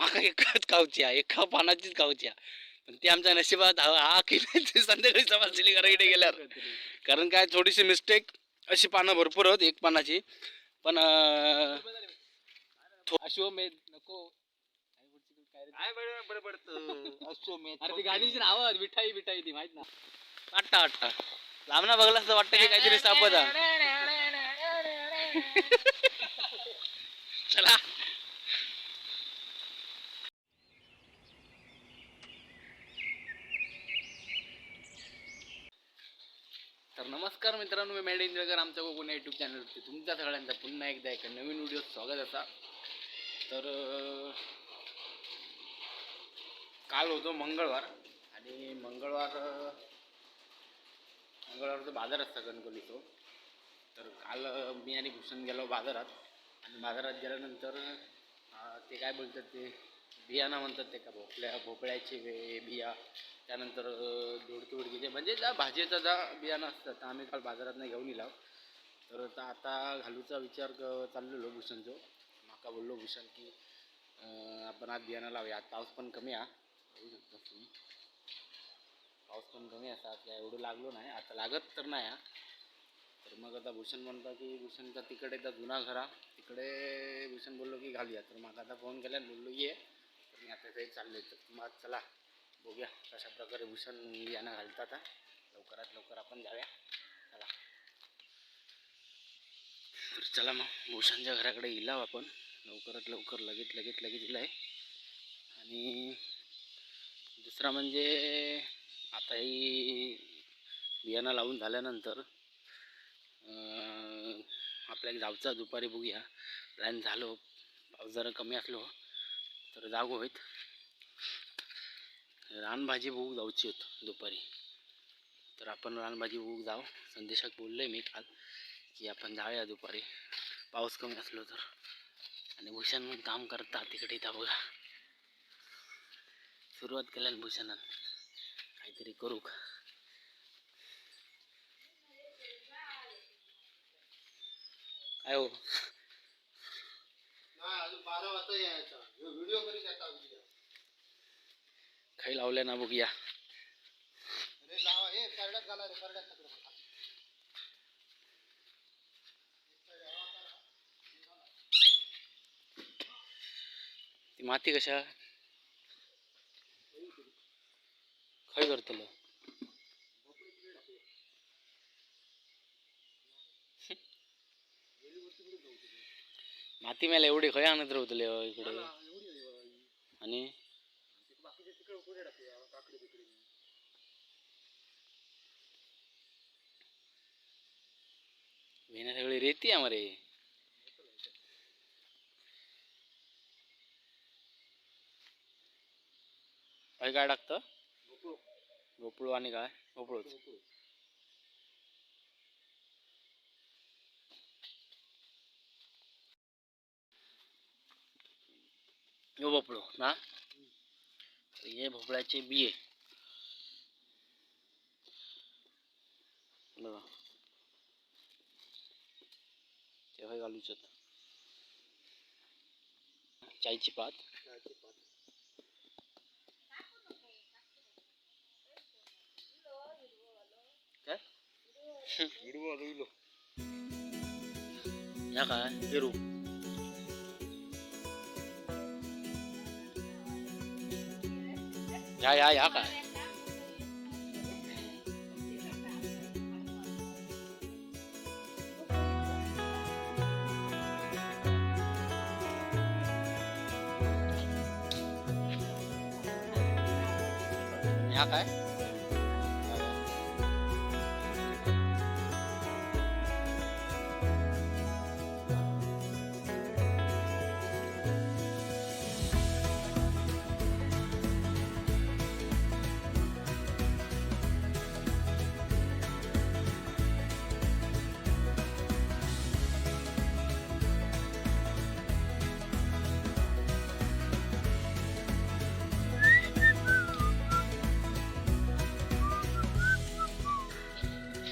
माका एकाच खावची हा, एका पानाचीच खावची हा. पण ती आमच्या नशिबात हा हा की नाही ते संध्याकाळी समजली घराकडे गेल्यावर. कारण काय थोडीशी मिस्टेक, अशी पानं भरपूर होत एक पानाची पण अश्वमेध नको. काय बरं बरं पडतं अश्वमेध. अरे ती गाडीची नाव विठाई बिठाई ती माहित ना. वाटता वाटता लांबना बघला असं वाटतं की काहीतरी सापद हा. चला तर नमस्कार मित्रांनो, मी मॅड इंद्रकर, आमच्या कोकण यूट्यूब चॅनलवरती तुमच्या सगळ्यांचा पुन्हा एकदा एका नवीन व्हिडिओत स्वागत असा. तर काल होतो मंगळवार आणि मंगळवारचा बाजार असता कणकवलीतो. तर काल मी आणि भूषण गेलो बाजारात आणि बाजारात गेल्यानंतर ते काय बोलतात ते बियाणं म्हणतात ते का भोपळ्याचे बिया, त्यानंतर दोडके बिडकेचे म्हणजे ज्या भाजीचा ज्या बियाणं असतात तर आम्ही काल बाजारातनं घेऊन इलाव. तर आता आता घालूचा विचार चाललेलो भूषणचो. माका बोललो भूषण की आपण आज बियाणं लावूया, आज पाऊस पण कमी आहे, बघू शकता तुम्ही पाऊस पण कमी असा, आज काय एवढं लागलो नाही, आता लागत तर नाही हा. तर मग आता भूषण म्हणता की भूषणचा तिकडे तर जुना घरा तिकडे भूषण बोललो की घालूया. तर मग आता फोन केला आणि बोललो ये, तर मी आता काही चालले. तर मग चला बघूया कशा प्रकारे भूषण बियाणं घालतात हा. लवकरात लवकर आपण जाऊया, चला. तर चला मग भूषणच्या घराकडे इलाव आपण लवकरात लवकर, लगेच लगेच लगेच इलाय. आणि दुसरा म्हणजे आता ही बियाणं लावून झाल्यानंतर आपल्या जावचा दुपारी बघूया प्लॅन झालो, पाऊस जरा कमी असलो तर जागो होईत रानभाजी बघू जाऊची होत दुपारी. तर आपण रानभाजी बघू जाऊ, संदेशात बोललो आहे मी काल की आपण जाऊया दुपारी पाऊस कमी असलो तर. आणि भूषण काम करता तिकडे इथं बघा, सुरुवात केल्यान भूषणान काहीतरी करू. काय हो नाही अजून 12 वाजता यायचा व्हिडिओ करीत आता उद्या. काही लावल्या ना बघूया. अरे लावा हे करड्यात घाला रे करड्यात तिकडे. ती माती कशा खय करतलो. माती मेला एवढी खय आणत राहतले हो इकडे. आणि बाकीचे तिकडे कुठे टाकूया काकडी बिकडी. वेण्या सगळी रेती आहे मरे. काय काय टाकतं भोपळू आणि काय भोपळूच. यो भोपळो ना, तर हे भोपळ्याचे बिये बघा तेव्हा घालूच. चायची पात काय हिरवं रुईलो. ह्या काय पेरू. ह्या ह्या ह्या काय ह्या काय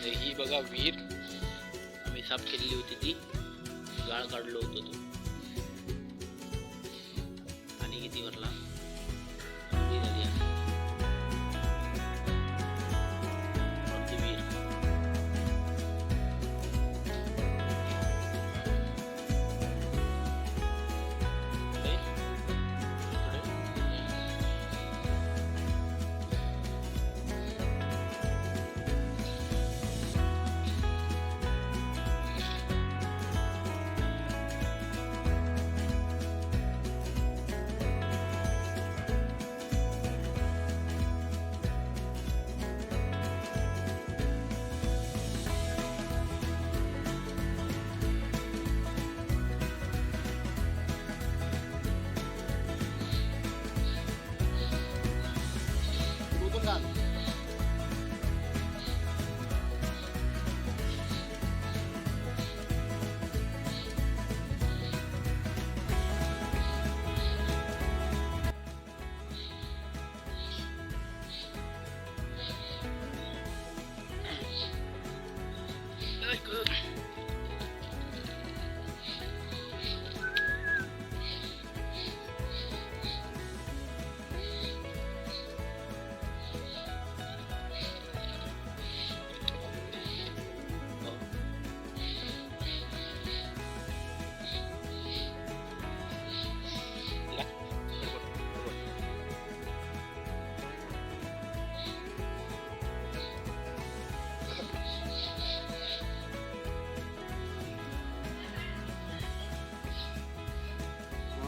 तर ही बघा विहीर आम्ही साफ केलेली होती, ती गाळ काढलो होतो तो. आणि किती घातला. विहीर आली आहे. वरती विहीर. इकडे, इकडे. उतरून घाल.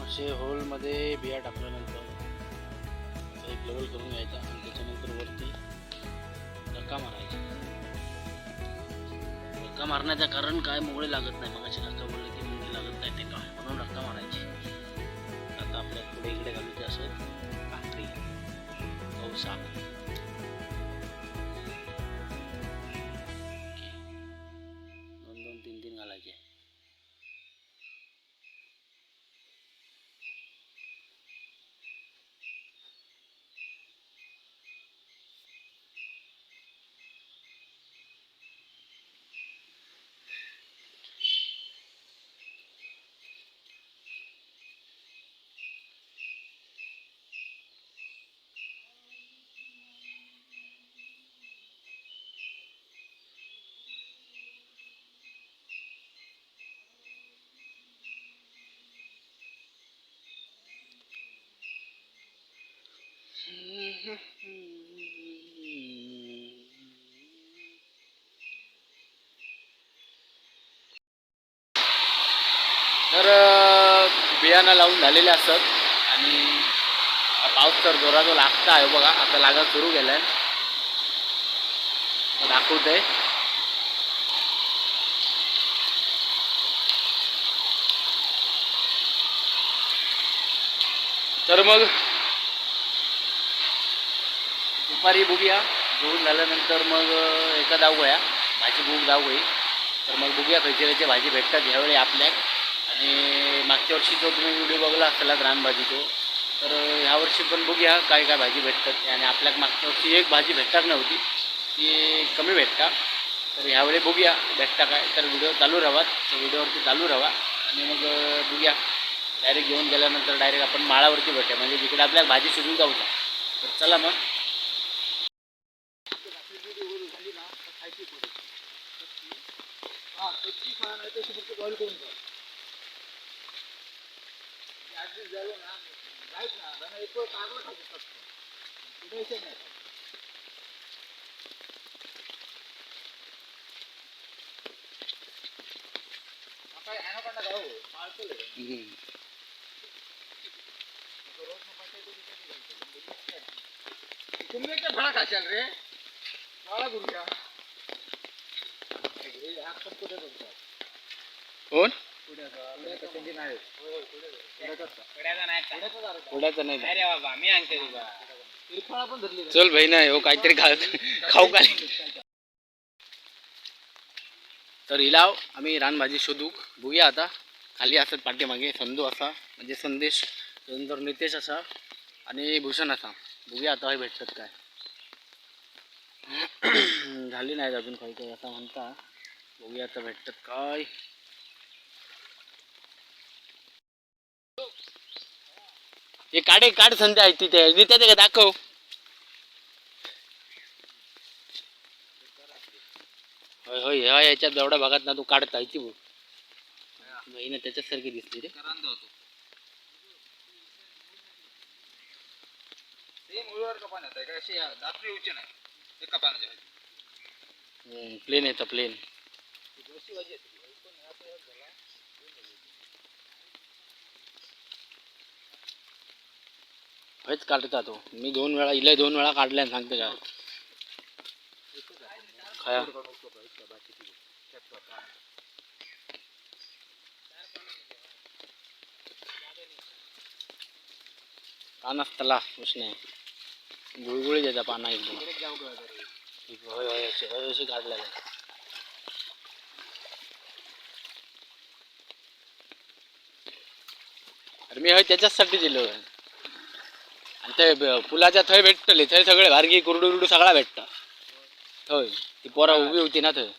असे होलमध्ये बिया टाकल्यानंतर असं एक लेवल करून घ्यायचा आणि त्याच्यानंतर वरती धक्का मारायचा. धक्का मारण्याचं कारण काय, मोगळे लागत नाही. मगाशी काका बोलले की मुंगी लागत नाही ते काय, म्हणून धक्का मारायची. आता आपल्या पुढे इकडे घालूचे असं भाकरी कौसा. दोन दोन तीन तीन घालायचे. तर बियाणं लावून झालेले असतात आणि पाऊस तर जोरात लागता आहे बघा. आता लागा सुरू केलाय, दाखवतंय. तर मग दुपारी बघूया, जेवण झाल्यानंतर मग एका दावूया भाजी भूक दावई. तर मग बघूया खयची खयची भाजी भेटतात ह्यावेळी आपल्याक. आणि मागच्या वर्षी जो तुम्ही व्हिडिओ बघला असेल रानभाजी तो, तर ह्या वर्षी पण बघूया काय काय भाजी भेटतात. आणि आपल्याक मागच्या वर्षी एक भाजी भेटतात नव्हती, ती कमी भेटता. तर ह्यावेळी बघूया भेटता काय. तर व्हिडिओ चालू राहावा, तर व्हिडिओवरती चालू राहा. आणि मग बघूया डायरेक्ट घेऊन गेल्यानंतर डायरेक्ट आपण माळावरती भेटूया, म्हणजे जिकडे आपल्याला भाजी शोधून जाऊचा. तर चला मग. झाली ना तर खायची थोडी. हा, कच्ची खा नाही तशी फक्त बॉईल करून खा. म्हणजे आठ दिवस झालो ना, राईट ना, त्यांना एक वेळ कारलं खाऊ शकतात. कुठे नाही. आता ॲनाकोंडा खाऊ, माळतं आहे. कुंबळ्याच्या फळा खाशाल रे, फळा करूया. हे हा पण कुठे तुमचा? कोण? कुठे नाही. उडायचं नाही. अरे बाबा मी आणते तुला. फळा पण धरली. चल भाई, नाही हो काहीतरी खा खाऊ का. तर हिलाव आम्ही रानभाजी शोधू बघूया. आता खाली असत पाठीमागे संधू असा, म्हणजे संदेश, त्यानंतर नितेश असा आणि भूषण असा. बघूया आता हे भेटतात काय. झाली नाहीत अजून काही काही असं म्हणता. बघूया आता भेटतात काय. हे काडे काढ संध्या आहे तिथे तिथे का दाखव. होय होय, ह्या याच्यात एवढ्या भागात ना तू काढता ती बघ बहिण त्याच्यासारखी दिसली रे. करांदा होतो. ते मुळीवर का पाण्यात आहे का अशी रात्री उची नाही एका पाण्याच्या भाजी. प्लेन येतं प्लेन. अशी भाजी येते. पण ह्या प्रयोग झाला. हेच काढता तो. मी दोन वेळा इले 2 वेळा काढल्या सांगते का खाया. पान असतला उसने गुळगुळीत येता पाना एकदम. होय होय अशी होय अशी काढल्या. अरे मी हय त्याच्याचसाठी दिलो. आणि ते पुलाच्या थंय भेटतले थंय सगळे भारगी कुरडू बिरडू सगळा भेटता थंय. ती पोरा उभी होती ना थंय.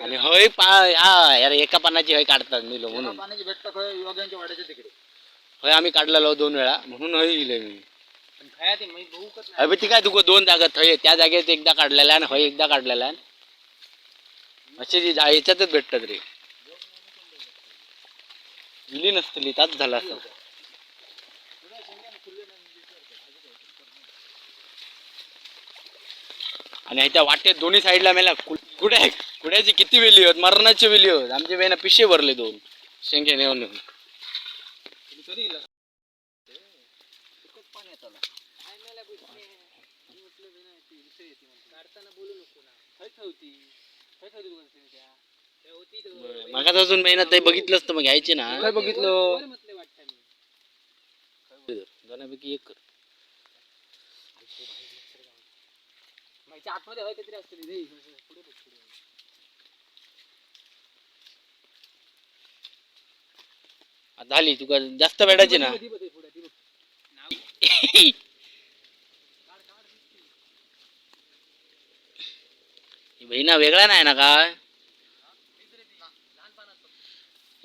आणि हय पा हा यार एका पानाची हय काढतात मी म्हणून. पाण्याची भेटतं खरं योग्यांच्या वाड्याच्या तिकडे. हय आम्ही काढलेलो 2 वेळा म्हणून हय गेलोय मी. पण खाया ते मी बघूकच अरे ती काय तुका 2 जागा थंय त्या जागेत एकदा काढलेला आणि हय एकदा काढलेला. अशी जी याच्यातच भेटतात रे. दिली नसतली त्याच झाला असं. आणि त्या वाटेत दोन्ही साईडला मेला कुड्या कुड्याची किती वेली होत मरणाची वेली होत. आमची बहिणा पिशे भरले 2 शेंगे नेऊन नेऊन. कधी इला? एकच पाणी येताला. काढताना बोलू नको ना. खय होती खय होती तुका दिसली त्या त्या होती तर. मगाच अजून मेहनत ते बघितलंच तर मग घ्यायची ना. काय बघितलं? वर म्हटले वाटतं मी. दोन्हीपैकी एक कर. माझ्या आतमध्ये हय काहीतरी असते रे. पुढे बघ पुढे. आता झाली तुका जास्त भेटायची ना. ती बघ, ती बघ, पुढे ती बघ. ही बहिणा वेगळा नाही ना काय?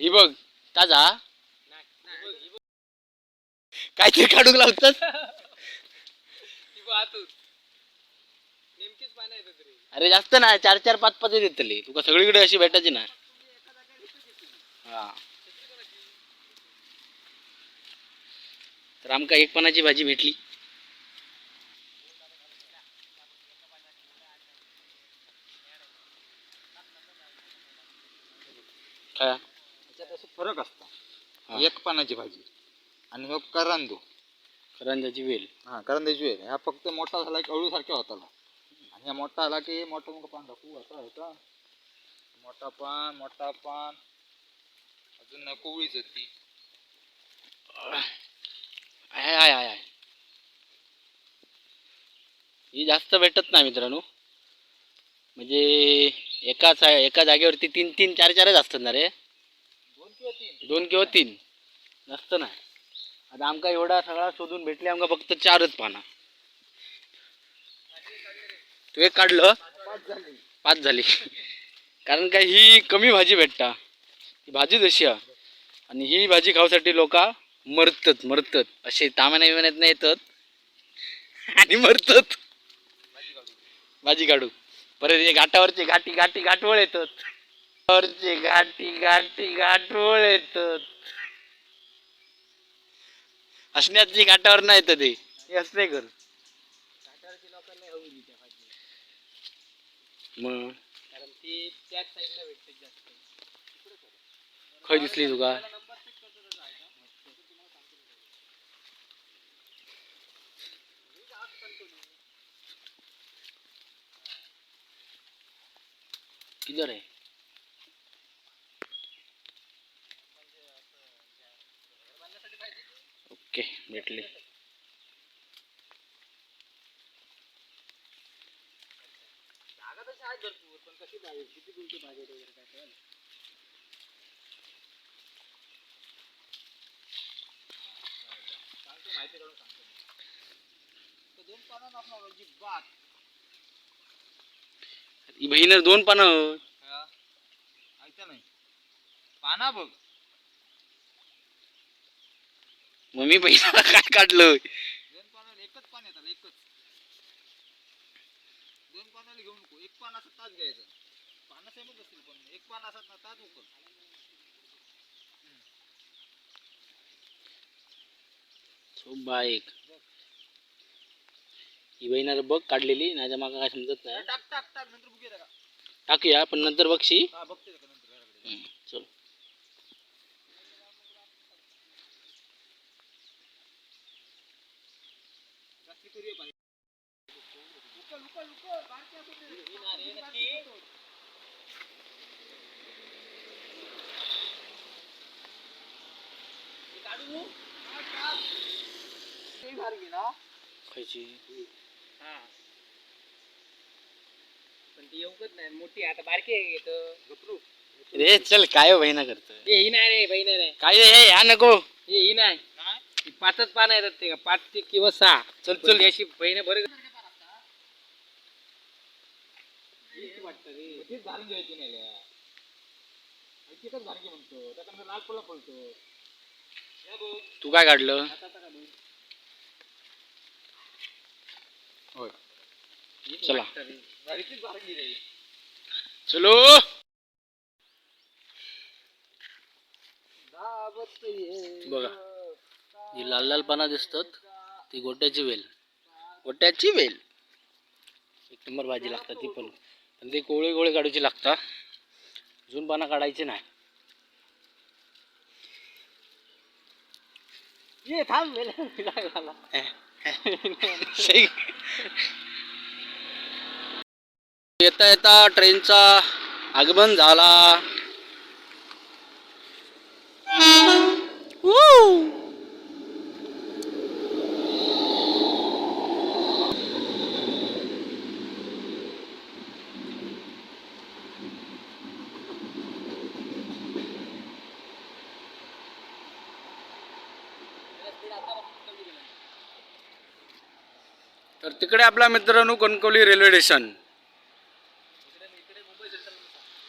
ही बघ ताजा काहीतरी काढूक लावतात. ती बघ आतून. नेमकीच पानं येतात रे. अरे जास्त नाही 4 4 5 5 देतली तुका सगळीकडे अशी भेटायची ना. हा तर आमका एक पानाची भाजी भेटली. काय त्याच्यात असं फरक असतो. हा. एक पानाची भाजी आणि हो करांदो. करंजाची वेल. हा करंदाची वेल. ह्या फक्त मोठा झाला की अळूसारख्या होताला. आणि ह्या मोठा आला की मोठा मोठा पान टाकू आता होता. मोठा पान मोठा पान अजून ना कोवळीच होती. आहे आहे आहे आहे. ही जास्त भेटत नाही मित्रांनो. म्हणजे एकाच एका जागेवरती 3 3 4 4च असतात ना रे. 2 किंवा 3. 2 किंवा 3 जास्त नाही. आता आमका एवढा सगळा शोधून भेटले आमका फक्त 4च पाना. तू एक काढलं 5 झाली. 5 झाली. कारण काय ही कमी भाजी भेटता. ही भाजी जशी आहे. आणि ही भाजी खाऊसाठी लोक मरतात मरतात असे तामान्या बिमान्यात नाही येतात आणि मरतात भाजी काढू. परत हे घाटावरचे घाटी घाटी घाटवळ येतात. घाटावरचे घाटी घाटी घाटवळ येतात. हसण्याची घाटावर नाही येतं ते. हे हसणे कर घाटावरची लोकांना हवी त्या भाजी. मग कारण ती त्याच साईडला भेटते जास्त. खय दिसली तुका? नंबर पिक करतो तसा आहे का? किधर आहे? ओके भेटली. जागा तशी आहे भरपूर पण कशी पाहिजे किती गुंठे पाहिजे वगैरे काय कळलं. सांगतो माहिती काढून सांगतो. तर 2 पानं नसणार अजिबात. ही बहीण 2 पानं. हा. ऐका नाही पाना बघ. मग मी पैशाला काय काढलं? दोन पानाला एकच पान येतात, एकच. दोन पानाला घेऊ नको, एक पान असं ताच घ्यायचं. पानं सेमच असतील पण एक पान असत ना ताच उकल. बाईक ही बहिणाला बघ काढलेली, नाही तर माका काय समजत नाही. टाक टाक टाक, नंतर बघूया का. टाकूया पण नंतर बघशी. हा, बघते का नंतर घराकडे. चल. रात्री करूया पाणी. उकल उकल उकल, बारक्या उकल. खायची. हा, पण ती येऊकच नाही मोठी, आता बारकी आहे इथं. रे चल, काय हो बहिणा करतोय? ए, ही नाही रे, बहीण नाही. काय हे ह्या नको. ए, ही नाही. ती पाचच पानं येतात ते का, 5 ते किंवा 6. चल चल, चल. अशी बहीण बरं वाटतं रे. तीच घालून घ्यायची नाही एकच घालकी म्हणतो, त्याच्यानंतर लाल फुलं फुलतो. तू काय काढलं? होय. चला. तीच भारंगी रे. चलो. बघा, जी लाल लाल पाना दिसतात ती गोट्याची वेल. गोट्याची वेल एक नंबर भाजी लागतात ती पण, पण ती कोवळे कोवळे काढूची लागतात, जुन पाना काढायची नाही. ये थांब, मेला काय झाला? सही. येता येता ट्रेनचा आगमन झाला. तर तिकडे आपला मित्रांनो कणकवली रेल्वे स्टेशन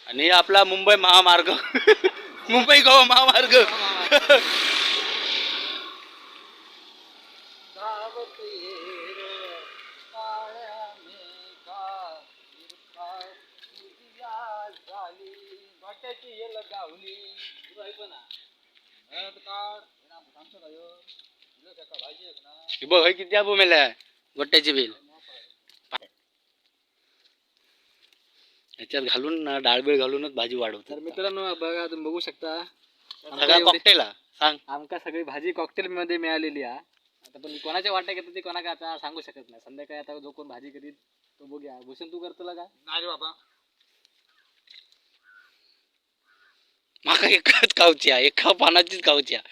आणि आपला मुंबई महामार्ग, मुंबई गोवा महामार्ग. धावत ये काळ्या मेघा, कृपा तुझी आज झाली, गोट्याची येल गावली. हळद काढ, हे ना, आमचं काय हो? इलो काका भाजी एक ना. हे बघ, हे किती आबू मेल्या गोट्याची बेल याच्यात घालून ना, डाळबीळ घालूनच भाजी तर वाढवतात. मित्रांनो बघा, तुम्ही बघू शकता आमका सगळा कॉकटेल हा सांग. आमका सगळी भाजी कॉकटेल मध्ये मिळालेली आहे. आता पण कोणाच्या वाट्या घेतात ते कोणाका आता सांगू शकत नाही. संध्याकाळी आता जो कोण भाजी करीत तो बघूया. भूषण, तू करतो का? नाही रे बाबा. माका एकाच खाऊची आहे, एका पानाचीच खाऊची आहे,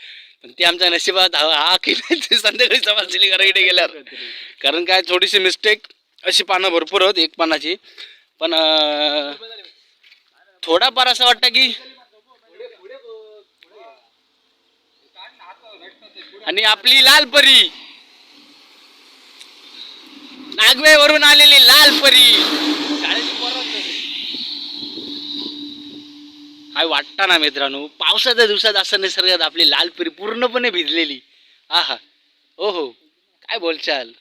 पण ती आमच्या नशिबात हा हा की नाही ते संध्याकाळी समजली घराकडे गेल्यावर. कारण काय, थोडीशी मिस्टेक, अशी पानं भरपूर होत एक पानाची, पण थोडाफार असं वाटतं की आणि आपली लाल परी, नागवेवरून आलेली लाल परी, काय वाटतं ना मित्रांनो, पावसाच्या दिवसात असं निसर्गात आपली लाल परी पूर्णपणे भिजलेली. आहा, ओ हो, काय बोलचाल.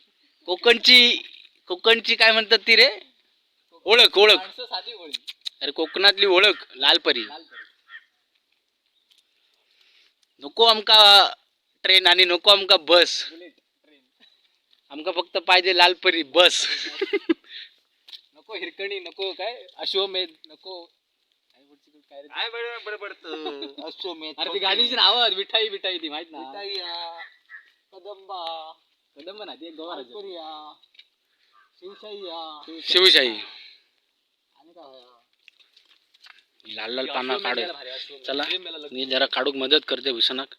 कोकणची, कोकणची काय म्हणतात ती रे, ओळख, ओळख. माणसं साधी होळी. अरे कोकणातली ओळख लालपरी. लाल परी. नको आमका ट्रेन आणि नको आमका बस, बुलेट ट्रेन. आमका फक्त पाहिजे लालपरी बस. नको हिरकणी, नको काय अश्वमेध, नको काय पुढची काय रे? काय बरं बरं पडतं अश्वमेध. अरे ती गाडीची नाव विठाई, विठाई ती माहित ना? विठाईया, कदंबा. कदंब ना ती एक गोवा राज्यात. लालपरिया, शिवशाहीया. शिवशाही. आणि काय होया? लाल लाल पाना अश्वमेध काढू. यायला भारी, अश्वमेध. चला. अश्वमेध मेला मी जरा काढूक मदत करते भूषणाक.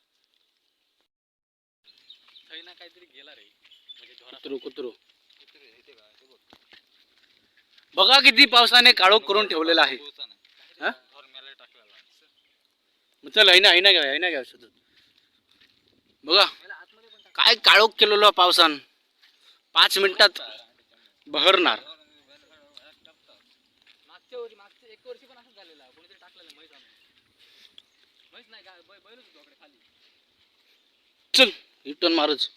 थंय ना काहीतरी गेला रे, म्हणजे ढोरा. कुत्रू कुत्रू. कुत्रे, इथे काय? ते बघ. बघा किती पावसाने काळोख करून ठेवलेला आहे. पोचा नाही. हा? ढोर मेला टाकलेला. मग चल, ऐना ऐना घ्या, ऐना घ्या शोधत. बघा काय काळोख केलेलो आहे पावसान, 5 मिनिटात बहरणार. मागच्या वर्षी, मागच्या एक वर्षी पण असंच झालेलं, कोणीतरी टाकलेलं म्हैस आणून. म्हैस नाही का, बैलच होतो आपल्या खाली. चल. रिटर्न मारच.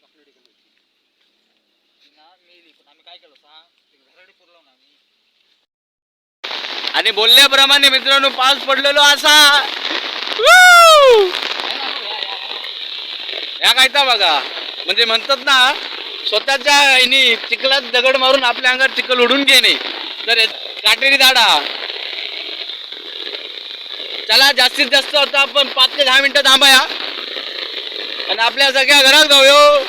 चॉकलेटी कलरची ती ना मेली, पण आम्ही काय केलं सांग, ते घराडे पुरलो ना आम्ही. आणि बोलल्याप्रमाणे मित्रांनो पाऊस पडलेलो असा. Woo! या कायता बघा, म्हणजे म्हणतात ना स्वतःच्या ह्यानी चिखलात दगड मारून आपल्या अंगात चिखल उडून घेणे. तर हे काटेरी झाडा. चला जास्तीत जास्त आता आपण 5 ते 10 मिनिटं थांबाया आणि आपल्या सगळ्या घरात जाऊयो.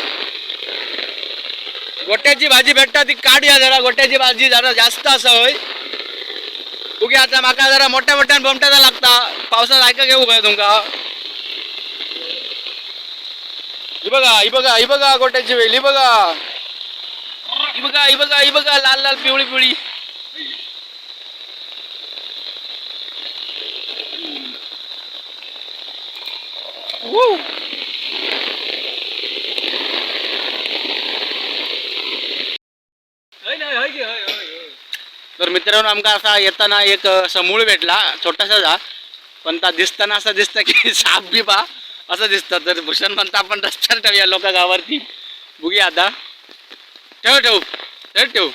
गोट्याची भाजी भेटता ती काढूया जरा. गोट्याची भाजी जरा जास्त असं होय. उगी आता माका जरा मोठ्या मोठ्यान बोमट्याचा लागता पावसात ऐका घेऊ काय तुमका. ही बघा, ही बघा, ही बघा गोट्याची वेल, ही बघा, ही बघा, ही बघा, ही बघा, लाल लाल पिवळी पिवळी. Woo! तर मित्रांनो आमका असा येताना एक समूळ भेटला छोटासा जा, पण ता दिसताना असं दिसतं की साप बी बा असं दिसतं. तर भूषण म्हणता आपण रस्त्यावर ठेवूया लोक गावावरती. बघूया आता. ठेव ठेव ठेव ठेव,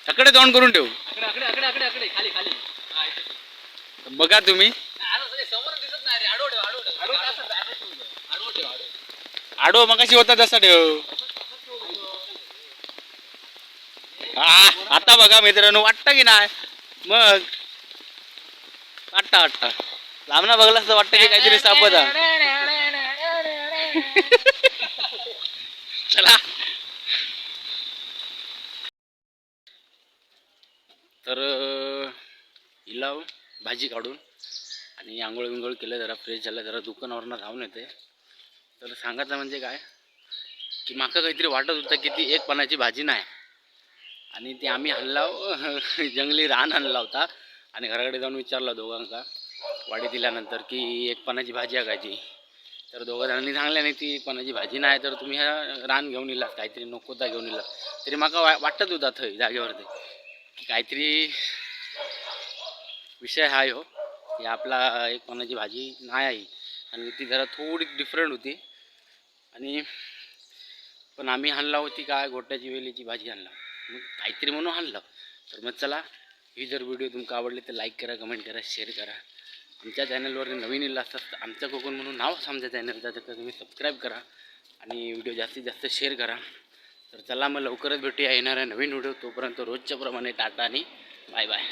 तकडे तोंड करून ठेव. आकडे आकडे आकडे आकडे आकडे खाली खाली. हा, इथे. बघा तुम्ही. नाही, असं सगळे समोर दिसत नाही रे. आडवं ठेव, आडवं ठेव. आडवं ठेव, आडवं ठेव, आडवं ठेव, आडवं. आडो मगाशी होता तसा ठेव. हा आता बघा मित्रांनो वाटतं की नाही, मग वाटतं वाटतं लांबना बघलास तर वाटतं की काहीतरी सापत. चला तर हिला भाजी काढून आणि आंघोळ विंघोळ केलं, जरा फ्रेश झालं, जरा दुकानावरनं धावून येते. तर सांगायचं म्हणजे काय की माका काहीतरी वाटत होतं की ती एक पानाची भाजी नाही, आणि ती आम्ही आणला जंगली रान आणला होता. आणि घराकडे जाऊन विचारलं दोघांका वाडी दिल्यानंतर की एक पानाची भाजी आहे का ती, तर दोघं जणांनी सांगलं नाही ती एक पानाची भाजी नाही, तर तुम्ही ह्या रान घेऊन येलात काहीतरी नकोता घेऊन येलात. तरी माका वाटत होता थंय जागेवरती की काहीतरी विषय हाय हो, की आपला एक पानाची भाजी नाही आहे, आणि ती जरा थोडी डिफरंट होती. आणि पण आम्ही आणला होती काय गोट्याची वेलीची भाजी आणला, मग काहीतरी म्हणून आणलं. तर मग चला, ही जर व्हिडिओ तुमका आवडली तर लाईक करा, कमेंट करा, शेअर करा. आमच्या चॅनलवर नवीन येईल असतात तर आमचं कोकण म्हणून नाव असं आमच्या चॅनलचा, तर तुम्ही सबस्क्राईब करा आणि व्हिडिओ जास्तीत जास्त शेअर करा. तर चला मग लवकरच भेटूया येणाऱ्या नवीन व्हिडिओ. तोपर्यंत रोजच्या प्रमाणे टाटा आणि बाय बाय.